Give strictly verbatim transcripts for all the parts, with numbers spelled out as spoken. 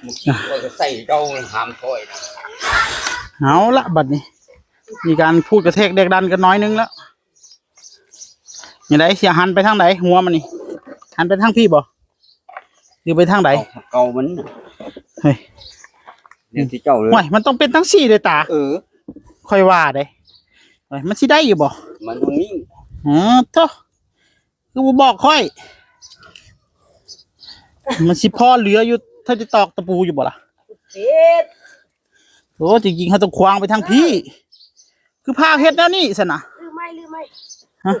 เมื่อกี้ข้อยก็ใส่เจ้าหามข้อยนะ เอาละบัดนี้ มีการพูดกระแทกแดกดันกันน้อยนึงแล้ว ยังไง เสียหันไปทางไหน หัวมันนี่ หันไปทางพี่บ่ หรือไปทางไหน เอาเก่ามันน่ะ เฮ้ย เนี่ยที่เจ้าเลย ว้าย มันต้องเป็นทั้งสี่เลยตา เออ ค่อยว่าเด้ เฮ้ย มันสิได้อยู่บ่ มันตรงนี้ อ๋อ โธ่ คือบ่บอกค่อย มันสิพอเหลืออยู่ ถ้าจะตอกตะปูอยู่บ่ล่ะ เฮ็ด โอ้ จริงๆ เขาต้องขวางไปทางพี่ คือพาเฮ็ดแนวนี้ซะนะ ลืมไหม ลืมไหม ฮะ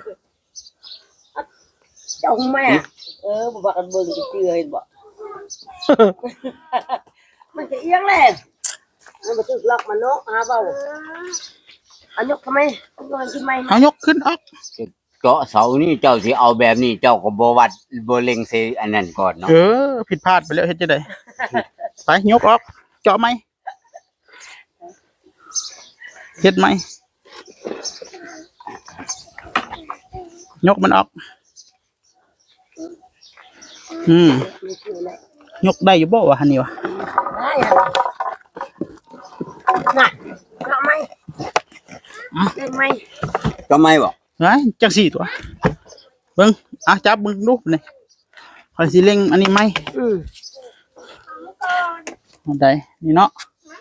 เจ้าของแม่ เออ บ่ว่ากันเบิ่งจะเชื่อเห็นบ่ มันจะเอียงแหละ มันบ่ถูกล็อกมันเนาะ หาเว้า เอายกทำไม ยกขึ้นไหม เอายกขึ้นออก เจาะเสานี่เจ้าสิเอาแบบนี้ เจ้าก็บ่วัดบ่เล็งใส่อันนั้นก่อนเนาะ เออ ผิดพลาดไปแล้ว เฮ็ดจั่งใด ไป ยกออก เจาะใหม่ เฮ็ดใหม่ ยกมันออก อืม ยกได้อยู่บ่วะ อันนี้วะ ได้อะ น่ะ เจาะใหม่ อ่ะ เล็งใหม่ เจาะใหม่บ่ ไว้จังสี่ตัว เบิ่ง อ่ะ จับเบิ่งดูนี่ ข้อยสิเล็งอันนี้ใหม่ อืม อันใด นี่เนาะ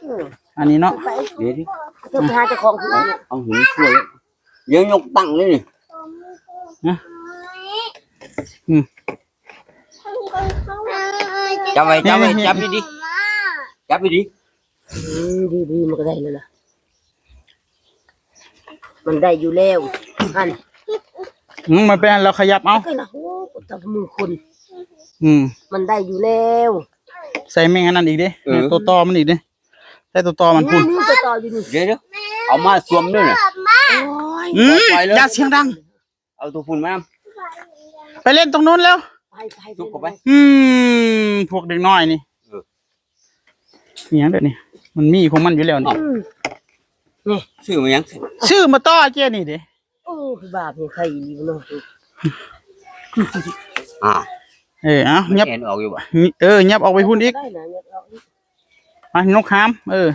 อืม อันนี้เนาะ ไป เดี๋ยวดิ เพิ่นไปหาเจ้าของ เอา เอาหินช่วย เดี๋ยวยกตั้งเลยนี่ นะ อืม จับไว้ จับไว้ นี่ จับดีๆ จับดีๆ อืม ดีๆ มันก็ได้แล้วล่ะ มันได้อยู่แล้ว หั่น อืม มันเป็นอันเราขยับเอา ก็นะ โอ้ จับมือคน อืม มันได้อยู่แล้ว ใส่แม่งอันนั้นอีกเด้ เออ ตัวต่อมันอีกเด้ ใส่ตัวต่อมันพุ่น นี่ตัวต่ออยู่นี่ เดี๋ยวๆ เอามาสวมด้วยน่ะ โอ้ย อืม ปล่อยเลย อย่าเสียงดัง เอาตัวพุ่นมา ไปเล่นตรงนู้นแล้ว ไปไป ซุกเข้าไป อืม พวกเด็กน้อยนี่ เออ อิหยังเดี๋ยวนี้ มันมีของมันอยู่แล้วนี่ อืม นี่ ซื้อมายัง ซื้อมาต่อเจ้านี่เด้ โอ้ คือบาปนี่ใครอีกเนาะ อ่า เออ เอา มัน ยับ แอนออกอยู่บ่ เออ ยับออกไปพุ่นอีก ได้นะ ยับออกอีก มายกหาม เออ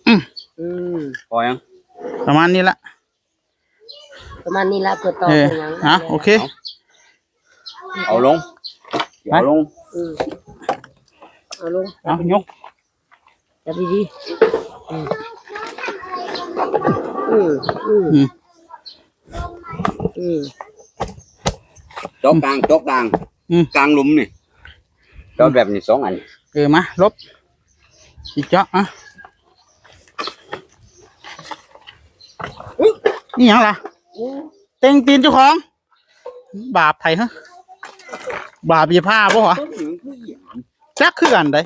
อืม อืม ปล่อยยัง ประมาณนี้ละ ประมาณนี้ละ เพื่อต่อ เออ เป็นหยัง อ่ะ โอเค เอาลง เอาลง อืม เอาลง เอา ยก จับดีๆ อืม อืม อืม อืม อืม เจาะกลาง เจาะกลาง อืม กลางหลุมนี่ เจาะแบบนี้สองอัน เออ มา ลบ สิเจาะ อ่ะ อุ๊ย นี่หยังล่ะ โอ้ เต็งตีนเจ้าของ บาปไผฮะ บาปอย่าพาบ่หวะ จักคือกันได๋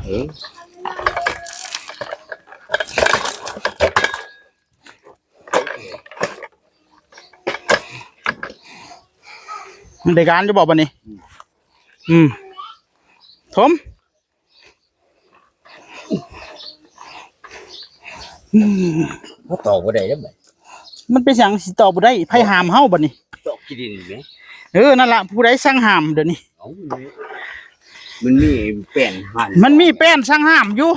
เอ๊ะ มันได้การอยู่บ่บัดนี้ อืม อืม ถม อืม บ่ตอกบ่ได้เด้อบัด มันเป็นหยังสิตอกบ่ได้ ไผห้ามเฮาบัดนี้ ตอกขี้ดินแหม เออ นั่นล่ะ ผู้ใดสั่งห้ามเดี๋ยวนี้ เอ้า มันมี มันมีแป้นห้าม มันมีแป้นสั่งห้ามอยู่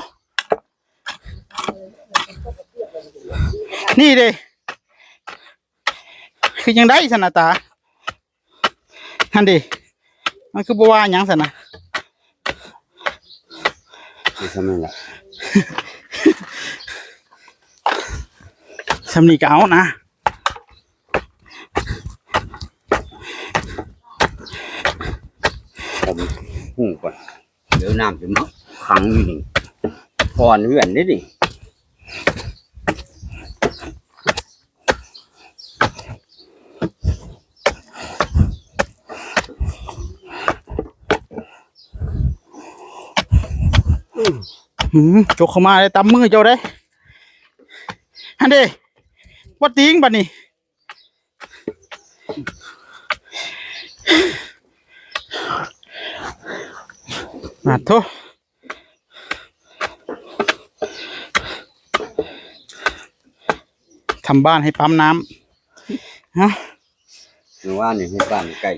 นี่เด้ คือจั่งใด๋ซั่นน่ะตา หั่นเด้ มันคือบ่ว่าหยังซั่นน่ะ คือส่ำนั้นล่ะ ส่ำนี้ก็เอานะ ผมฮู้ก่อน เดี๋ยวน้ำจะมาขังอยู่นี่ อ่อนเฮือนเด้นี่ อืม จกเข้ามาได้ตามมือเจ้าได้ ฮันเด้ บ่ติงบัดนี้ อ่ะโถ ทำบ้านให้ปั๊มน้ำ ฮะ เมื่อวานนี่ให้บ้านใกล้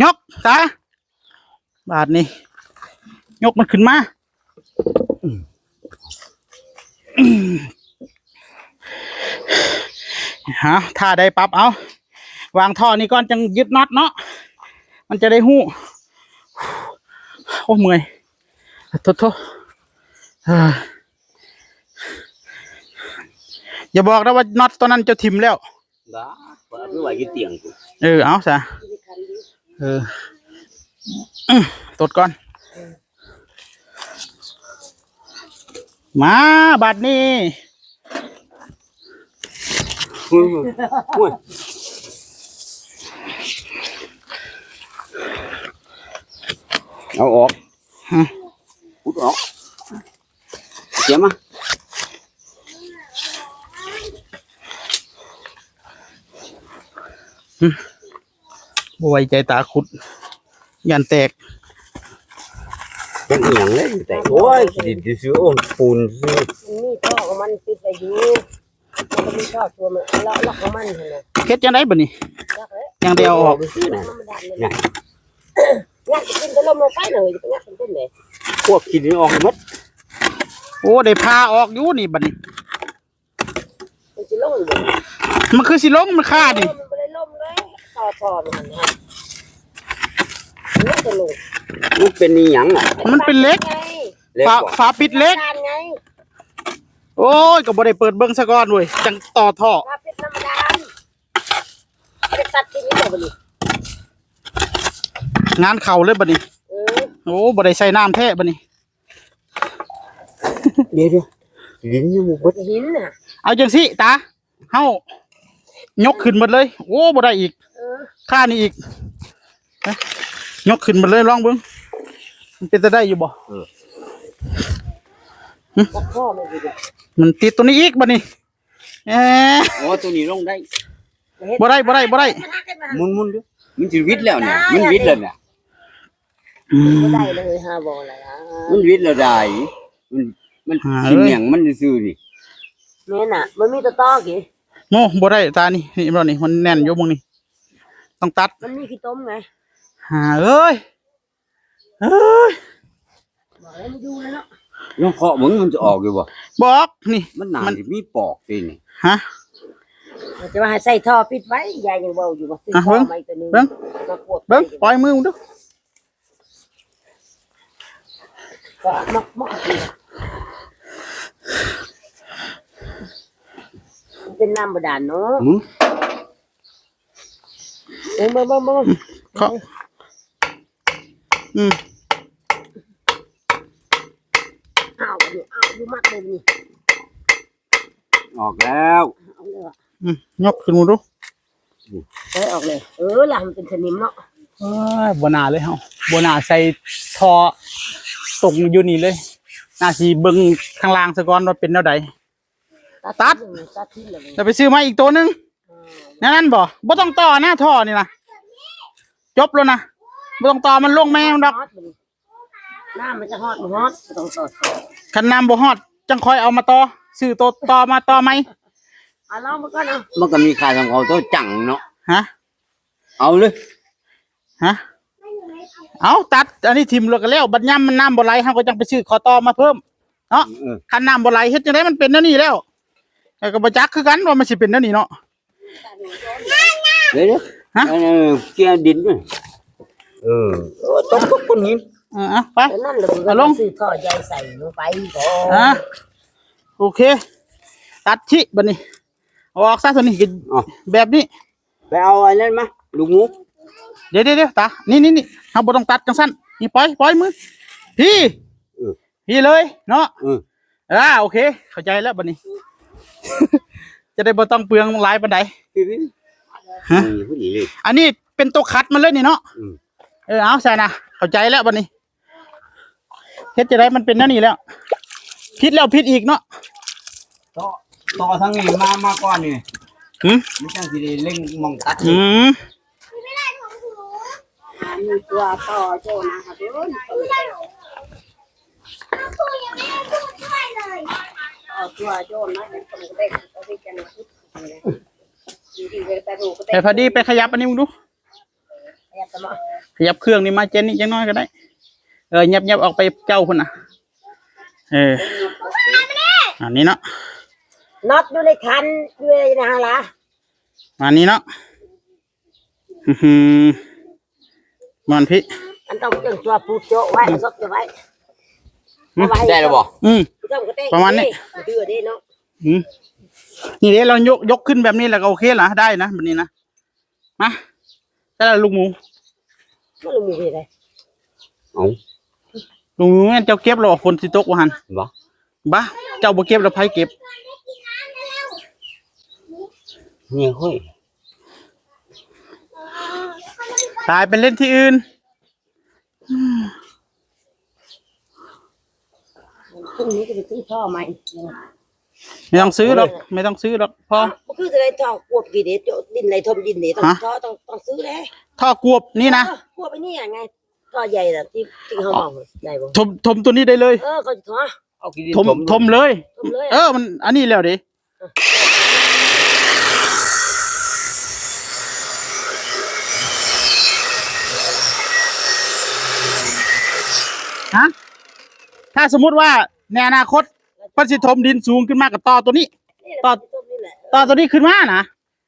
ยก ตา บาดนี่ ยกมันขึ้นมา ฮะ ถ้าได้ปั๊บเอา วางท่อนี่ก่อนจังยึดน็อตเนาะ มันจะได้ฮู้ โอ้ เมื่อย โทษ โทษ เอ่อ อย่าบอกนะว่าน็อตตัวนั้นเจ้าถิ่มแล้ว บ้า ว่าคือว่าอยู่เตียงกู เออ เอาซะ เออ ตดก่อน มา บัดนี้ อุ้ย อุ้ย เอาออก ฮะ ขุดออก เสียมา บ่ไว้ใจตาขุด ย่านแตก เป็นอีหยังเลยแต่ โอ้ย ขี้ดินซื่อๆ โอ้ย ปูนซื่อ มันมีท่อของมันติดไปอยู่ มันก็มีท่อตัวมัน แล้ว แล้วของมันหั่นน่ะ เฮ็ดจังได๋บัดนี้ จักแล้ว ยังได้เอาออก ซื่อๆ นะ ธรรมดาเลย เนี่ย งัดขึ้นก็ล้มลงไปเลย งัดขึ้นเลย พวกขี้ดินออกหมด โอ้ ได้พาออกอยู่นี่บัดนี้ มันสิลงอยู่ มันคือสิลง มันคานี่ มันบ่ได้ลงเลย ต่อท่อมันหั่นน่ะ มันจะลง มันเป็นอีหยังอ่ะ มันเป็นเหล็ก ไง เหล็ก ฝา บ่ ฝาปิดเหล็ก ธรรมดาไง โอ้ย ก็บ่ได้เปิดเบิ่งซะก่อนเว้ย จังต่อท่อ ฝาปิดธรรมดา ไปตัดที่นี่เดี๋ยวบัดนี้ งานเข้าเลยบัดนี้ เออ โอ้ บ่ได้ใส่น้ำแท้บัดนี้ เดี๋ยวๆ หินอยู่บ่เบิด หินน่ะ เอาจังซี่ตา เฮายกขึ้นหมดเลย โอ้ บ่ได้อีก เออ ค่านี่อีก ยกขึ้นหมดเลย ลองเบิ่ง มันเป็นตาได้อยู่บ่ เออ หึ จักท่อมันอยู่ดิ มันติดตัวนี้อีกบัดนี้ เอ๊ะ โอ้ ตัวนี้ลงได้ บ่ได้ บ่ได้ บ่ได้ หมุนๆ ดู มันสิวิดแล้วเนี่ย มันวิดแล้วเนี่ย อืม บ่ได้เลย หาบ่ได้ล่ะ มันวิดแล้วได้ มัน มัน หา สิเหนี่ยงมันซื่อๆ นี่ แม่นน่ะ มันมีตอตอกี่ โอ้ บ่ได้ตานี่ นี่บ่นี่ มันแน่นอยู่หม่องนี่ ต้องตัด มันมีขี้ตมไง หาเอ้ย เอ้ย บอกแล้วไม่ดูแล้วเนาะ ลองเคาะเบิ่งมันจะออกอยู่บ่ บ่ออก นี่ มันน่า มัน สิมีปอกตินี่ ฮะ จะว่าให้ใส่ท่อปิดไว้ ยายยังเว้าอยู่ว่าซื้อ อ่ะ ท่อ เบิ่ง ใหม่ตัวหนึ่ง เบิ่ง มาขวบ เบิ่ง ใส่ ปล่อยมือมึงดู ก็มัก มัก มันเป็นน้ำบาดาลเนาะ หืม เบิ่ง เบิ่ง เบิ่ง เบิ่ง เคาะ อืม เอา เอา อยู่มัดเลยนี่ ออกแล้ว เอาเลยว่ะ อืม ยกขึ้นมาดู เอ้ย ออกเลย เออ ล่ะ มันเป็นสนิมเนาะ เอ้ย บ่น่าเลยเฮา บ่น่าใส่ท่อตรงอยู่นี่เลย น่าสิเบิ่งข้างล่างซะก่อนว่าเป็นแนวใด ตัด ตัด ทิ้งเลย ตัดทิ้งเลย แล้วไปซื้อมาอีกตัวหนึ่ง อ่า แนวนั้นบ่ บ่ต้องต่อนะท่อนี่นะ จบแล้วนะ บ่ต้องต่อ มันลงแม่มันดอก น้ำมันจะฮอดบ่ฮอด บ่ต้องต่อ คันน้ำบ่ฮอด จังค่อยเอามาต่อ ซื้อตัวต่อมาต่อใหม่ เอาลองมาก่อนเอา มันก็มีค่าทำเอาตัวจังเนาะ ฮะ เอาเลย ฮะ เอาตัด อันนี้ถิ่มแล้วก็แล้ว บัดยามมันน้ำบ่ไหล เฮาก็จังไปซื้อข้อต่อมาเพิ่ม เนาะ เออ คันน้ำบ่ไหล เฮ็ดจังได๋มันเป็นแนวนี้แล้ว แล้วก็บ่จักคือกันว่ามันสิเป็นแนวนี้เนาะ เดี๋ยวๆ ฮะ เออ เกลี่ยดินด้วย เออ โอ้ ตก ตกก้อนหิน เออ เอาไป แล้วนั่นแหละ เอาลง ซื้อท่อใหญ่ใส่ลงไปก่อน อ่ะ โอเค ตัดชิบัดนี้ ออกซะตัวนี้ อ๋อ แบบนี้ ไปเอาอันนั้นมา ลูกหมู เดี๋ยวๆๆ ตา นี่ๆๆ เฮาบ่ต้องตัดจังซั่น นี่ ปล่อย ปล่อยมือ พี้ เออ พี้เลยเนาะ เออ อ่า โอเค เข้าใจแล้วบัดนี้ จะได้บ่ต้องเปลืองหลายปานใด พี้ๆ ฮะ เออ ผู้หญิงเลย อันนี้เป็นตัวขัดมันเลยนี่เนาะ อืม เออ เอาซะนะ เข้าใจแล้วบัดนี้ ฮ็ดจั่งใด๋มันเป็นแนวนี้แล้ว ผิดแล้วผิดอีกเนาะ ต่อ ต่อทางนี้มา มาก่อนนี่ หืม มันจั่งสิได้เล็งหม่องตัด อืม มีตัวต่อโจ้นะคะทุกคน ต่อตัวโจ้นะ แต่พอดีไปขยับอันนี้มึงดู ขยับเครื่องนี่มาเจนนี่จังน้อยก็ได้ เออ ยับๆ ออกไปเจ้าพุ้นน่ะ เออ อันนี้เนาะ น็อตอยู่ในคัน อยู่ในหั้นล่ะ อันนี้เนาะ อื้อหือ มันพี่ มันต้องเตรียมตัวผูกโจ้ไว้ เอาศพจะไว้ อืม เอาไว้ ได้แล้วบ่ อืม ต้องกระเตง ประมาณนี้ เด้อเด้เนาะ อืม นี่เด้ เรายก ยกขึ้นแบบนี้แล้วก็โอเคละ ได้นะ แบบนี้นะ มา ใส่ละลูกหมู มันลูกหมูเป็นไง เอ้า ลูกหมูแม่นเจ้าเก็บแล้วบ่ ฝนสิตกว่าหั่น บ่ บ่ เจ้าบ่เก็บแล้วไผเก็บ เนี่ย เฮ้ย ตาย ไปเล่นที่อื่น พรุ่งนี้จะไปซื้อท่อใหม่ ไม่ต้องซื้อหรอก ไม่ต้องซื้อหรอก พอ ก็คือจะได้ท่อกวบกี่เดช ดินไหลถมดินนี่ ต้อง ฮะ ท่อ ต้อง ต้องซื้อเลย ท่อกวบนี่นะ เออ กวบไอ้นี่ไง ท่อใหญ่น่ะ ที่ ที่เขามองได้บ่ ถม ถมตัวนี้ได้เลย เออ เขาจะท่อ เอาขี้ดิน ถม ถมเลย ถมเลย เออ มัน อันนี้แล้วเด้ ฮะ ถ้าสมมุติว่าในอนาคตเพิ่นสิถมดินสูงขึ้นมาก็ต่อตัวนี้ นี่แหละ ต่อ ที่ต้นนี่แหละ ต่อตัวนี้ขึ้นมานะ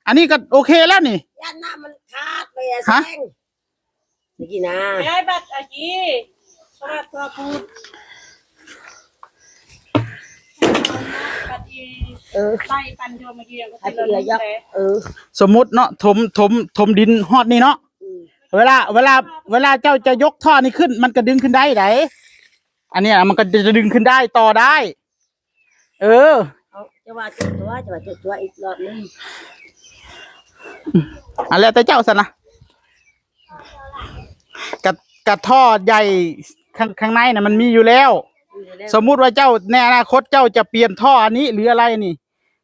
อันนี้ก็โอเคแล้วนี่ ย่านน้ำมันขาดไปอะ ฮะ แซง เมื่อกี้นะ ย้ายบัตรอาจีสวัสดีครับ บัตรอี เออ ไล่ปันโยมเมื่อกี้ก็ อา เป็น จี เรื่อง ยักษ์ แต่ เออ สมมุติเนาะ ถม ถม ถมดินฮอดนี่เนาะ อืม เวลา เวลา เวลาเจ้าจะยกท่อนี่ขึ้น มันก็ดึงขึ้นได้ได๋ อันเนี้ยมันก็จะดึงขึ้นได้ ต่อได้ เออ เอา จะว่าจุดตัว จะว่าจุดตัวอีกรอบนึง อันแล้วแต่เจ้าซั่นนะ กะ กะท่อใหญ่ข้าง ข้างในน่ะมันมีอยู่แล้ว มีอยู่แล้ว สมมุติว่าเจ้าในอนาคตเจ้าจะเปลี่ยนท่ออันนี้หรืออะไรนี่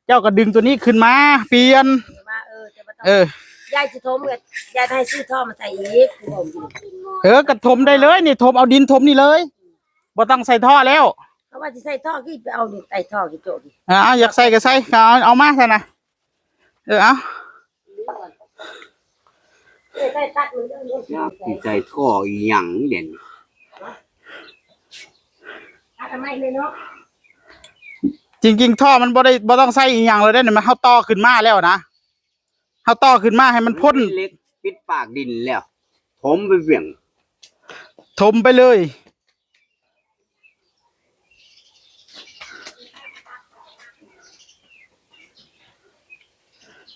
เจ้าก็ดึงตัวนี้ขึ้นมาเปลี่ยน ว่า เออ จะมาต้อง เออ ยายสิถม ยายให้ซื้อท่อมาใส่อีก เออ ก็ถมได้เลยนี่ ถมเอาดินถมนี่เลย บ่ต้องใส่ท่อแล้ว เขาว่าสิใส่ท่อ กี่ไปเอานี่ ใส่ท่อกี่โจกนี่ อ่า อยากใส่ก็ใส่ เอา เอามาซั่นนะ เออ เอา เออ ใส่ตัดมันเรื่องนี้ อยากสิใส่ท่ออีหยังเด่น ตัดทำไมเลยเนาะ จริงๆ ท่อมันบ่ได้ บ่ต้องใส่อีหยังเลยเด้ มัน เฮาต่อขึ้นมาแล้วนะ เฮาต่อขึ้นมาให้มันพ้น เหล็กปิดปากดินแล้ว ถมไปเวียง ถมไปเลย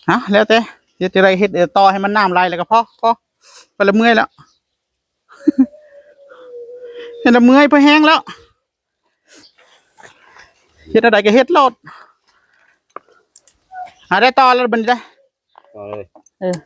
เอา แล้วแต่ เฮ็ดจั่งใด๋เฮ็ด เออ ต่อให้มันน้ำไหลแล้วก็พอ พอ ไปละเมื่อยแล้ว เฮ็ดละเมื่อย พอแฮงแล้ว เฮ็ดอะไรก็เฮ็ดโลด หาได้ต่อแล้วบัดนี้ได้ ต่อเลย เออ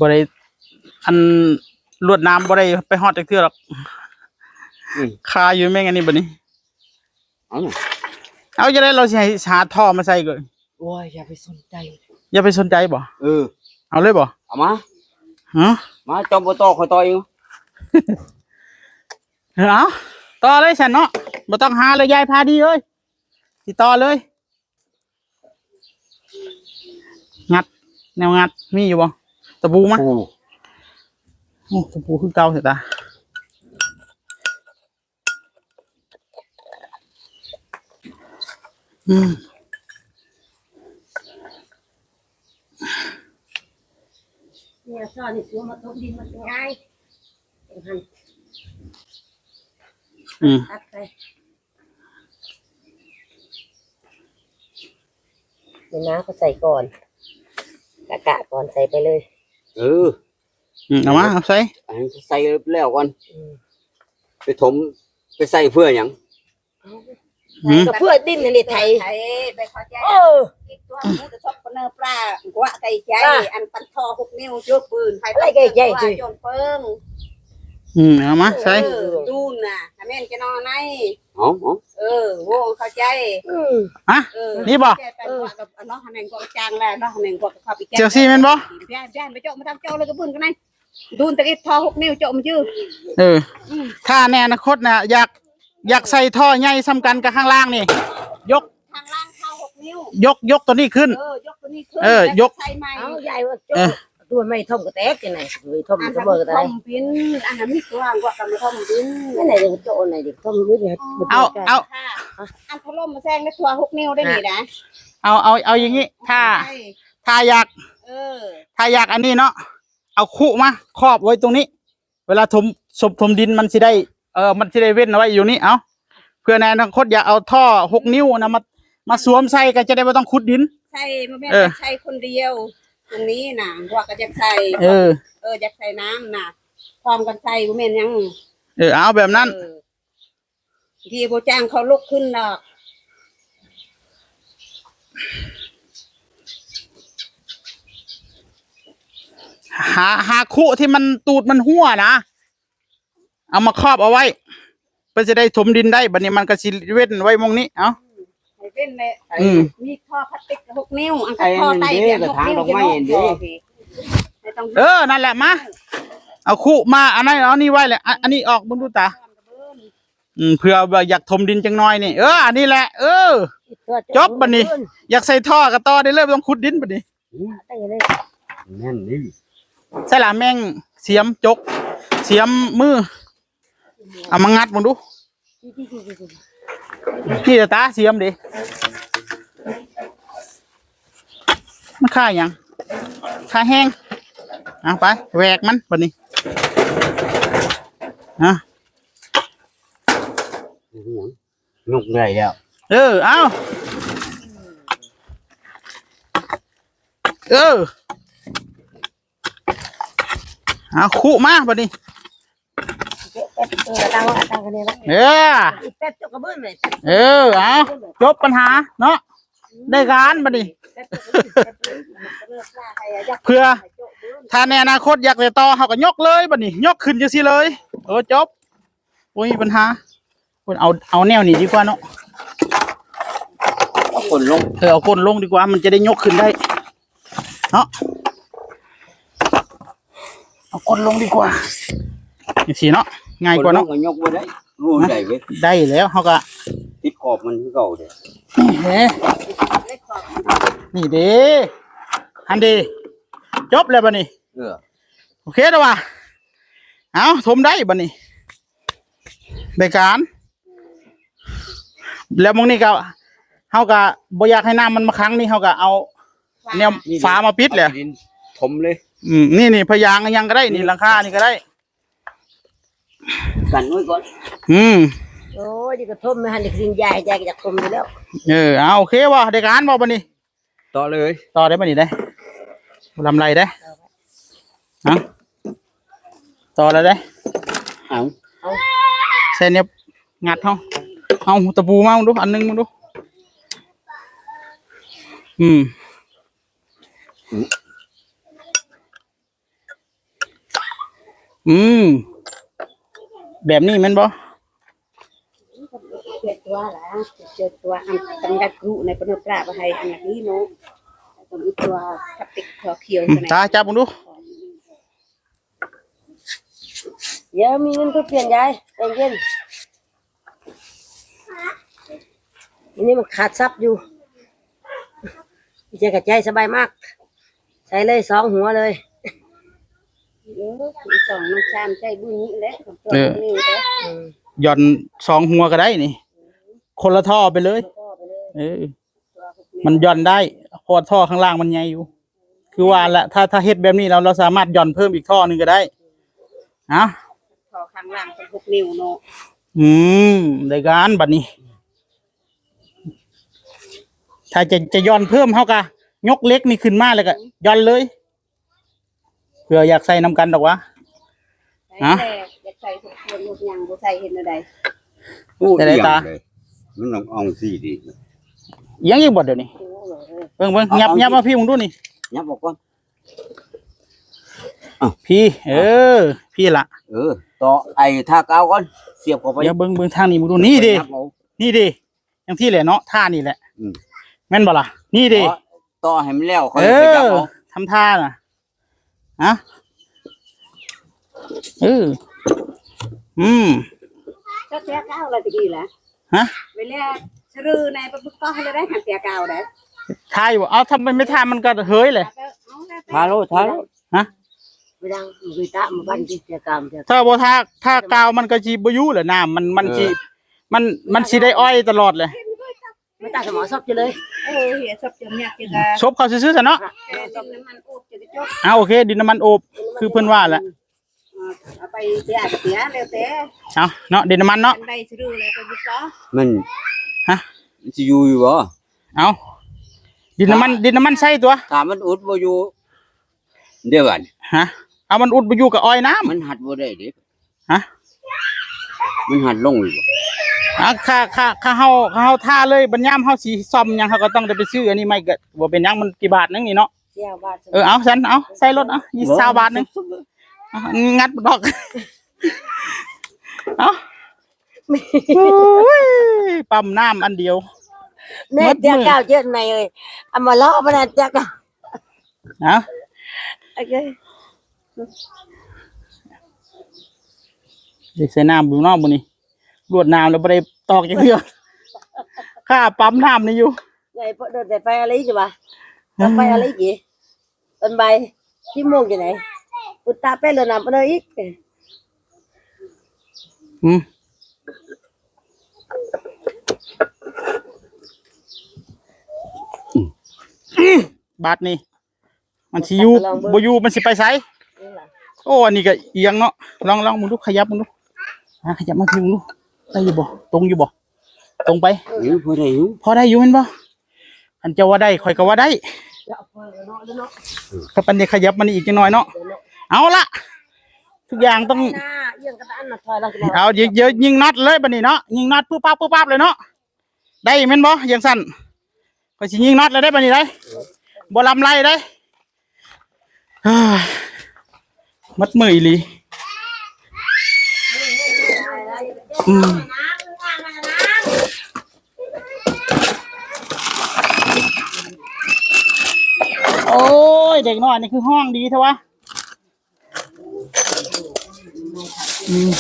บ่ได้ อัน ลวดหนามบ่ได้ไปฮอดจักเทื่อหรอก อืม คาอยู่แม่งอันนี้บัดนี้ เอาหน่อย เอาจั่งใด๋ เราสิให้หาท่อมาใส่ก่อน โอ้ย อย่าไปสนใจ อย่าไปสนใจบ่ เออ เอาเลยบ่ เอามา ฮะ มา เจ้าบ่ต่อ ข้อยต่อเอง เอา ต่อเลยซั่นเนาะ บ่ต้องหาเลย ยายพาดีเอ้ย สิต่อเลย งัด แนวงัด มีอยู่บ่ ตะปูมา โอ้ โอ้ ตะปูคือเก่าแท้ตา อืม เนี่ย ซ่อนนี่ สวมมาถมดินมันง่าย อืม ตัดไป เดี๋ยวน้าเขาใส่ก่อน กะกะก่อน ใส่ไปเลย เออ อืม เอามา เอาใส่ อันนี้ใส่แล้วก่อน อืม ไปถม ไปใส่เพื่อหยัง หืม ก็เพื่อดินนั่นนี่ไถ ไถ ไปเข้าใจ เออ อีกตัวหมูจะชอบปะเนอปลา กว่าไก่ใหญ่ อ่ะ อันปันทอหกนิ้ว ยกปืน ไผ อะไรไก่ใหญ่ ตัว สิ โจนเปิง อืม เอามาใส่ เออ ดูน่ะ ถ้าแม่นจะนอนไหน เอา เอา เออ โว้ เข้าใจ อืม ฮะ เออ นี่บ่ เข้าใจไป เออ ว่ากับอันน้องหันแหน่งกองจางแล้ว น้องหันแหน่งกองเข้าไปแก้ เสี่ยวซี่แม่นบ่ ย่าน ย่านไปเจาะมาทางเจาะเลยกระบุนกันไหน ดูนตะกี้ท่อหกนิ้วเจาะมันยืด เออ อืม ถ้าในอนาคตนะ อยาก อยากใส่ท่อใหญ่ส่ำกันกับข้างล่างนี่ ยก ข้างล่างท่อหกนิ้ว ยก ยกตัวนี้ขึ้น เออ ยกตัวนี้ขึ้น เออ แล้วก็ ยก ใส่ใหม่ เอาใหญ่ว่า เออ ตัวไม่ท่อมก็แตกจังไหน ไม่ท่อม อัน เสมอก็ได้ ท่อมบิน อันนั้นมีตัวกว่ากันมาท่อมบิน นั่นไหนเดี๋ยวโจไหนเดี๋ยวท่อมบินเนี่ย เอา เอา ค่ะ อันถล่มมาแซงในตัวหกนิ้วได้นี่นะ เอา เอา เอาอย่างงี้ ถ้า ใช่ ถ้าอยาก เออ ถ้าอยากอันนี้เนาะ เอาคุมาครอบไว้ตรงนี้ เวลาถม ถม ถมดินมันสิได้ เออ มันสิได้เว้นเอาไว้อยู่นี่ เอา เพื่อในอนาคตอยากเอาท่อหกนิ้วนะ มา มาสวมใส่ก็จะได้บ่ต้องขุดดิน ใส่ บ่แม่น เออ ใส่คนเดียว ตรงนี้น่ะ พวกก็อยากใส่ เออ เออ อยากใส่น้ำน่ะ พร้อมกันใส่ บ่แม่นหยัง เออ เอาแบบนั้น เออ ที่บ่จ้างเขาลุกขึ้นดอก หา หาคุที่มันตูดมันหัวนะ เอามาครอบเอาไว้ เพื่อจะได้ถมดินได้ บัดนี้มันก็สิเว้นไว้หม่องนี้ เอ้า ให้เว้นเลย อืม มีท่อพลาสติกหกนิ้ว อันก็ ไอ้ ท่อ นั่น ใต้ เด้ เดียว กระถาง หกนิ้ว ดอกไม้ จะ อันเด้ ท่อพี่ ไม่ต้อง เออ นั่นแหละ มา เอาคุมา อันนั้น เอานี่ไว้แหละ อัน อันนี้ออกเบิ่งดูตา อืม เผื่อว่าอยากถมดินจังน้อยนี่ เออ อันนี้แหละ เออ จบบัดนี้ อยากใส่ท่อก็ต่อได้เลย บ่ต้องขุดดินบัดนี้ อืม ได้เลย แน่นนี่ ใส่ละแม่งเสียมจก เสียมมือ เอามางัดเบิ่งดู นี่ตาเสียมดิ มันค่าหยัง ค่าแฮง เอาไป แหวกมันบัดนี้ อ่ะ ยกได้แล้ว เออ เอา เออ เอาคุมาบัดนี้ เออ ตั้งไว้ ตั้งไว้นี่ละ เออ อีกแป๊บเดียวก็เบิ่งเลย เออ เอา จบปัญหาเนาะ ได้การบัดนี้ เพื่อ ถ้าในอนาคตอยากจะต่อ เขาก็ยกเลยบัดนี้ ยกขึ้นจังซี่เลย เออ จบ โอ้ย มีปัญหา เอา เอาแนวนี้ดีกว่าเนาะ เอาก้นลง เออ เอาก้นลงดีกว่า มันจะได้ยกขึ้นได้ เนาะ เอาก้นลงดีกว่า จังซี่เนาะ ง่ายกว่าเนาะ ก้นลงก็ยกบ่ได้ โอ้ ได้เว้ย ได้แล้ว เขาก็ ติดขอบมันคือเก่าเด้ นี่เด้ นี่เด้ หันเด้ จบแล้วบัดนี้ เออ โอเคแล้วว่ะ เอา ถมได้บัดนี้ ได้การ แล้วหม่องนี้ก็ เฮาก็บ่อยากให้น้ำมันมาขังนี่ เฮาก็เอาแนวฝามาปิดแหละ เอาดินถมเลย อืม นี่ นี่ พยางค์ยังก็ได้ นี่ หลังคานี่ก็ได้ กันไว้ก่อน อืม โอ้ย เดี๋ยวก็ถมไม่ทัน เดี๋ยวกินยา ยายก็อยากถมอยู่แล้ว เออ เอา โอเคว่ะ ได้การบ่บัดนี้ ต่อเลย ต่อได้ปะนี่ได้ ลำไรได้ เอา ต่อแล้วได้ เอา ใส่เนี่ยงัดเฮา เอาตะปูมามึงดู อันหนึงมึงดู อืม อืม แบบนี้แม่นบ่ เจ็ดตัวละ เจ็ดตัว อัน อันยักษ์รู้ในปนปลาไปให้อันนี้เนาะ ต้องอีกตัวพลาสติกตัวเขียว อืม ตัวนั้น ตาจับมึงดู เดี๋ยวมีเงินไปเปลี่ยนยาย ใจเย็น อันนี้มันขาดซับอยู่ จะกระจายสบายมาก ใส่เลยสองหัวเลย เออ สองน้ำชามใส่บุญนี้แหละ เออ นี่แหละ อืม หย่อนสองหัวก็ได้นี่ คนละท่อไปเลย ท่อไปเลย เออ มันหย่อนได้ เพราะว่าท่อข้างล่างมันใหญ่อยู่ คือว่าละ ถ้า ถ้าเฮ็ดแบบนี้แล้ว เราสามารถหย่อนเพิ่มอีกท่อหนึ่งก็ได้ นะ ท่อข้างล่างเป็นหกนิ้วเนาะ อืม ได้การบัดนี้ ถ้าจะ จะหย่อนเพิ่ม เฮาก็ยกเหล็กนี่ขึ้นมาแล้วก็หย่อนเลย เพื่ออยากใส่นำกันดอกวะ ฮะ แต่อยากใส่ทุกคนหมดยังบ่ใส่เห็นอะไร โอ้ แต่ได้ อีหยัง ตา เลย มันต้องเอาสิดี ยังอีกบ่เดี๋ยวนี้ โอ้โห เบิ่ง เบิ่ง เอา ยับ เอา ยับมาพี่มึงดูนี่ ยับออกก่อน อ้าว พี่ เออ พี่ละ เออ ต่อไอ้ท่ากาวก่อน เสียบเข้าไป เดี๋ยวเบิ่ง เบิ่งทางนี้มึงดู นี่ดิ ยับเอา นี่ดิ จังซี่แหละเนาะ ท่านี่แหละ อืม แม่นบ่ล่ะ นี่ดิ ต่อ ต่อให้มันแล้ว ค่อย เออ ขยับเอา ทำท่าน่ะ ฮะ เออ อืม ก็เสียกาวอะไรก็ดีแหละ ฮะ เวลาซื้อในปะบึกก็ให้ได้หันเสียกาวได้ ท่าอยู่บ่ เอา ถ้ามันไม่ท่ามันก็เฮ้ยเลย เอาแล้วแต่ ท่าโลด ท่าโลด ฮะ เวลามันก็ตะมันบันที่เสียกาวเสีย ถ้าบ่ท่า ท่ากาวมันก็สิบ่อยู่แหละ น้ำมัน มันสิ เออ มัน มันสิได้อ้อยตลอดเลย ไม่ตายสมอศพจะเลย เออ เหียศพจนยากจังอะ ศพเขาซื่อๆซะเนาะ เออ ศพน้ำมันอบจะได้จบ อ่า โอเค ดินน้ำมันอบ คือเพิ่นว่าแหละ เอาไปเสียเสียแล้วแต่ เอาเนาะ ดินน้ำมันเนาะ อันใดซื้อแล้วไปบุกต่อ มัน ฮะ มันสิอยู่อยู่บ่ เอา ดินน้ำมัน ถ้า ดินน้ำมันใส่ตัว ถ้ามันอุดบ่อยู่ เดี๋ยวก่อน ฮะ เอามันอุดบ่อยู่กับอ้อยน้ำ มันหัดบ่ได้เด้ ฮะ มันหัดลงอยู่บ่ อ่ะ ค่า ค่า ค่าเฮา ค่าเฮาท่าเลย บัดยามเฮาสิซ่อมหยัง เฮาก็ต้องได้ไปซื้ออันนี้ใหม่ ก็บ่เป็นหยัง มันกี่บาทนึงนี่เนาะ เสียบาท เออ เอาซั่น เอา ใส่รถ เอา ยี่สิบ บ่ ซาวบาทนึง อ่ะ งัดดอก เอา โอ้ย ปั๊มน้ำอันเดียว แน่ หมดมื้อ เจ้าเก่าเจ้าใหม่เลย เอามาล้อมานะเจ้าเก่า นะ โอเค เดี๋ยวใส่น้ำอยู่นอกมื้อนี้ รวดน้ำแล้วบ่ได้ตอกจักเทื่อ ค่าปั๊มน้ำนี่อยู่ ไง พอโดนแต่ไฟอะไรอีกวะ แล้วไฟอะไรอีก ตอนบ่าย กี่โมงอยู่ไหน อุตตาไปเรือน้ำปะเนอะอีก อืม บาดนี่ มันสิอยู่ ลองเบิ่ง บ่อยู่ มันสิไปไส นี่ล่ะ โอ้ อันนี้ก็เอียงเนาะ ลอง ลองมึงดู ขยับมึงดู อ่ะ ขยับมาพี่มึงดู ได้อยู่บ่ ตรงอยู่บ่ ตรงไป เออ พอได้อยู่ พอได้อยู่แม่นบ่ อันเจ้าว่าได้ ข่อยก็ว่าได้ เดี๋ยวเอาเพิ่มเนาะ เนาะ ก็ปันนี้ขยับมานี่อีกจักหน่อยเนาะ เดี๋ยวเนาะ เอาละ ทุกอย่างต้อง หน้าเอียงกระดานน่ะ ถอยหลัง เอา เดี๋ยว เดี๋ยวยิงน็อตเลยบัดนี้เนาะ ยิงน็อตปุ๊บปั๊บปุ๊บปั๊บเลยเนาะ ได้แม่นบ่ จังซั่น ข้อยสิยิงน็อตแล้วได้บัดนี้ได้ บ่ลำไรได้ เฮ้ย มัดมืออีหลี อืม โอ้ย เด็กน้อยนี่คือฮ้องดีแท้วะ อืม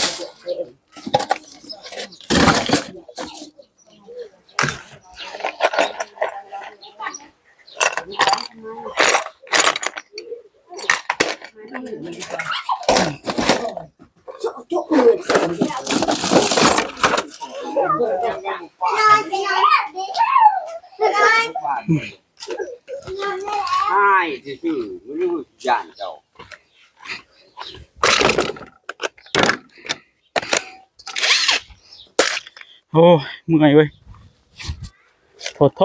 อ้ายซื่อๆ บ่รู้ย่านเจ้า โอ้ย เมื่อยเว้ย โถโถ